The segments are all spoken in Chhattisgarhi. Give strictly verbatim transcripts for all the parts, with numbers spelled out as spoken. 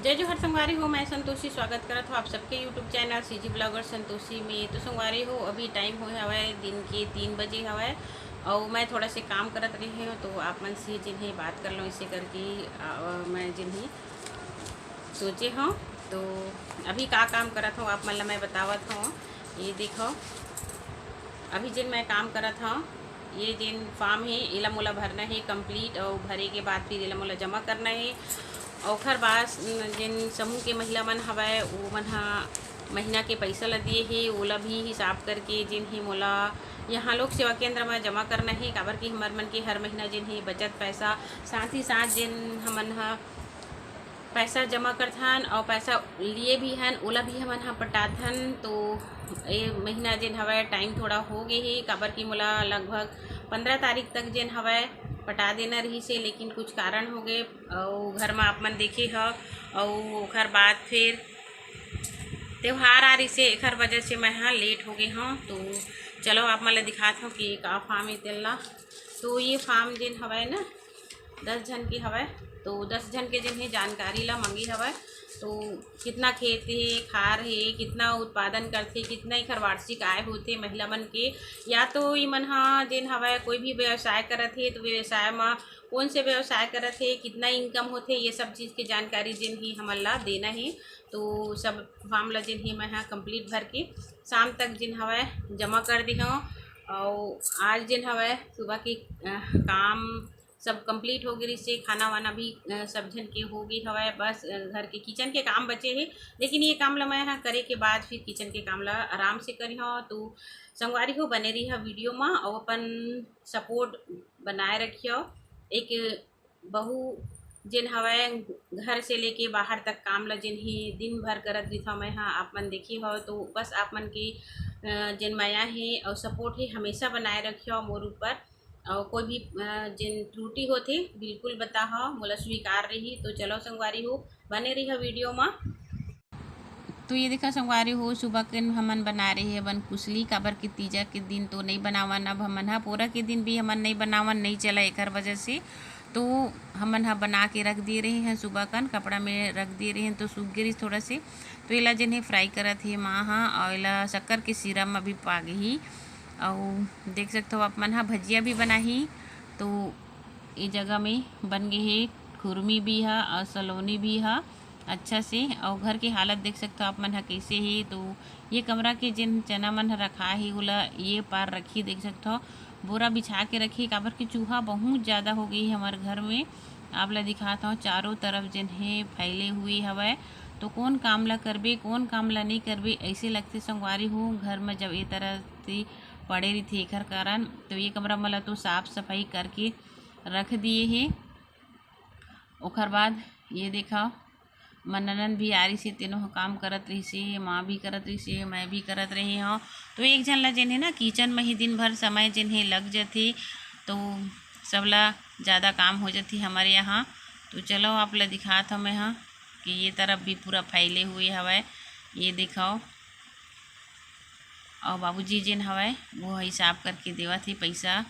जय जोहार संगवारी हो, मैं संतोषी स्वागत करत हूँ आप सबके YouTube channel CG blogger Santoshi में। तो संगवारी हो, अभी टाइम होए हवय दिन के तीन बजे हवय, और मैं थोड़ा से काम करत रही हूँ, तो आप मन से जिन्हें बात कर लो, इसे करके अ, मैं जिन्हें सोचे हूँ। तो अभी का काम करत हूँ, आप मन ला मैं बतावत हूँ। ये देखो, अभी जिन मैं काम करत हूँ, ये जिन फॉर्म है, एला मोला भरना है कंप्लीट, और भरे के बाद फिर एला मोला जमा करना है। और ओखर बाद जिन समूह के महिला मन हवय, वो मन ह महीना के पैसा ला दिए हे, ओला भी हिसाब करके जिन हे मोला यहाँ लोक सेवा केंद्र में जमा करना है, काबर कि हमर मन के हर महीना जिन हे बचत पैसा, साथ ही साथ जिन हमन ह पैसा जमा करथन और पैसा लिए भी हन, ओला भी हमन ह पटाथन। तो ये महीना जेन हवय, टाइम थोड़ा हो गे हे, काबर कि मोला लगभग पंद्रह तारीख तक जेन हवय पटा देना रहिस हे, लेकिन कुछ कारण हो गए, और घर में आप मन देखे ह, और ओखर बाद फिर त्यौहार आ रहिस हे, एखर वजह से मैं ह लेट हो गए हूँ। तो चलो, आप मन ला दिखात हूँ कि का फॉर्म हे तेन ला। तो ये फॉर्म जेन हवय ना, दस झन के हवय, तो दस झन के जेन हे जानकारी ला मांगी हवय। तो कितना खेत हे, खार हे, कितना उत्पादन करथे, कितना एखर वार्षिक आय होथे महिला मन के, या तो इमन ह जेन हवय कोई भी व्यवसाय करत हे, तो व्यवसाय म कौन से व्यवसाय करत हे, कितना इनकम होथे, ये सब चीज के जानकारी जेन ही हमन ला देना हे। तो सब फॉर्म ला जेन ही मैं ह कंप्लीट भर के शाम तक जेन हवय जमा कर दे हव। और आज जेन हवय सुबह के अ, काम सब कंप्लीट हो गे रिहिस हे, खाना वाना भी अ, सब झन के हो गे हवय, बस अ, घर के किचन के काम बचे हे। लेकिन ये काम ला मैं ह करे के बाद फिर किचन के काम ला आराम से करी हव। तो संगवारी हो, बने रही वीडियो में और अपन सपोर्ट बनाए रखियो। एक बहू जेन हवय घर से लेके बाहर तक काम ला जेन ही दिन भर करत रिथव मैं ह, आप मन देखी हव। तो बस आप मन के अ, जेन मया हे और सपोर्ट हे, हमेशा बनाए रखियो मोर ऊपर। और कोई भी अ, जेन त्रुटि होथे, बिल्कुल बताहव, मोला स्वीकार रही। तो चलो संगवारी हो, बने रही वीडियो में। तो ये देखा संगवारी हो, सुबह के हमन बना रहे हे अपन कुसली, काबर के तीजा के दिन तो नहीं बनावन। अब हमन ह पोरा के दिन भी हमन नहीं बनावन, नहीं चला एकर वजह से। तो हमन ह बना के रख दिए रहे हैं, सुबह कन कपड़ा में रख दिए रहे हैं, तो सूख गे रिहिस थोड़ा से। तो एला जेन हे फ्राई करत हे माँ ह, और एला शक्कर के सिरप में भी पागे ही। और देख सकते हो आप मन ह भजिया भी बनाही। तो ये जगह में बन गए हे खुरमी भी ह और सलोनी भी ह अच्छा से। और घर के हालत देख सकते हो आप मन ह कैसे हे। तो ये कमरा के जिन चना मन ह रखा हे, ओला ये पार रखी, देख सकते हो बोरा बिछा के रखी, काबर कि चूहा बहुत ज़्यादा हो गई है हमारे घर में। आप ला दिखात हव, चारों तरफ जिन हे फैले हुए हवय। तो कौन काम ला करबे, कौन काम ला नहीं करबे, ऐसे लगथे संगवारी हो। घर में जब ये तरह से पड़े रहिथे, एकर कारण तो ये कमरा मन ला तो साफ सफाई करके रख दिए हे। ओकर बाद ये देखा, मोर ननद भी आ रहिस हे, तेनो ह काम करत रहिस हे, माँ भी करत रहिस हे, मैं भी करत रहे हव। तो एक झन ला जेन हे ना, किचन में ही दिन भर समय जेन हे लग जथे, तो सबला ज़्यादा काम हो जथे हमारे यहाँ। तो चलो, आप ला दिखात हव मैं ह कि ये तरफ भी पूरा फैले हुए हवय। ये देखो, और बाबूजी जेन हवय, वो हिसाब करके देवत हे पैसा।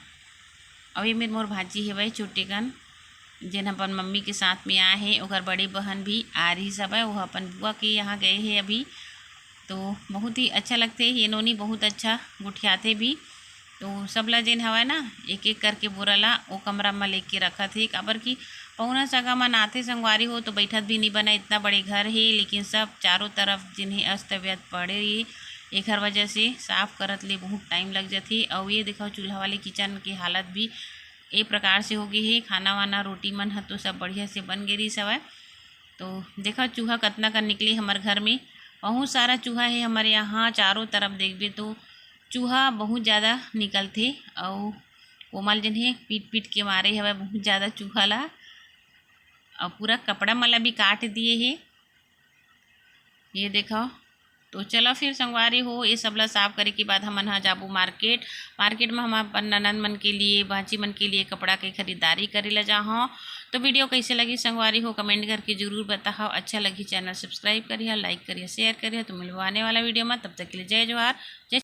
अउ ये मेर मोर भांजी हवय छोटे कन, जेन अपन मम्मी के साथ में आए हे। ओकर बड़े बहन भी आ रहिस हवय, वो अपन बुआ के यहाँ गए हे अभी। तो बहुत ही अच्छा लगथे, ये नोनी बहुत अच्छा गोठियाथे भी। तो सबला जेन हवय ना, एक एक करके बोरा ला ओ कमरा म लेके रखत हे, काबर कि पहुना सगा मन आथे संगवारी हो, तो बैठत भी नहीं बने इतना बड़े घर हे, लेकिन सब चारों तरफ जेन हे अस्त व्यस्त पड़े रही, एखर वजह से साफ करत ले बहुत टाइम लग जथे। अउ ये देखो, चूल्हा वाले किचन के हालत भी ए प्रकार से हो गई हे। खाना वाना, रोटी मन ह तो सब बढ़िया से बन गे रहिस हवय। तो देखो, चूहा कतना कन निकले हमर घर में, बहुत सारा चूहा हे हमर यहाँ। चारों तरफ देखबे तो चूहा बहुत ज़्यादा निकलथे। अउ कोमल जन हे, पीट पीट के मारे हवय बहुत ज़्यादा चूहा ला, अउ पूरा कपड़ा मन ला भी काट दिए हे। ये देखो, तो चलो फिर संगवारी हो, ये सब ला साफ करे के बाद हमन ह जाबो मार्केट। मार्केट में हम अपन ननद मन के लिए, भांजी मन के लिए कपड़ा के खरीदारी करे ला जाहूँ। तो वीडियो कैसे लगी संगवारी हो, कमेंट करके जरूर बताओ। अच्छा लगी, चैनल सब्सक्राइब करिए, लाइक करिए, शेयर करिए। तो मिलबो आने वाला वीडियो में, तब तक के लिए जय जोहार, जय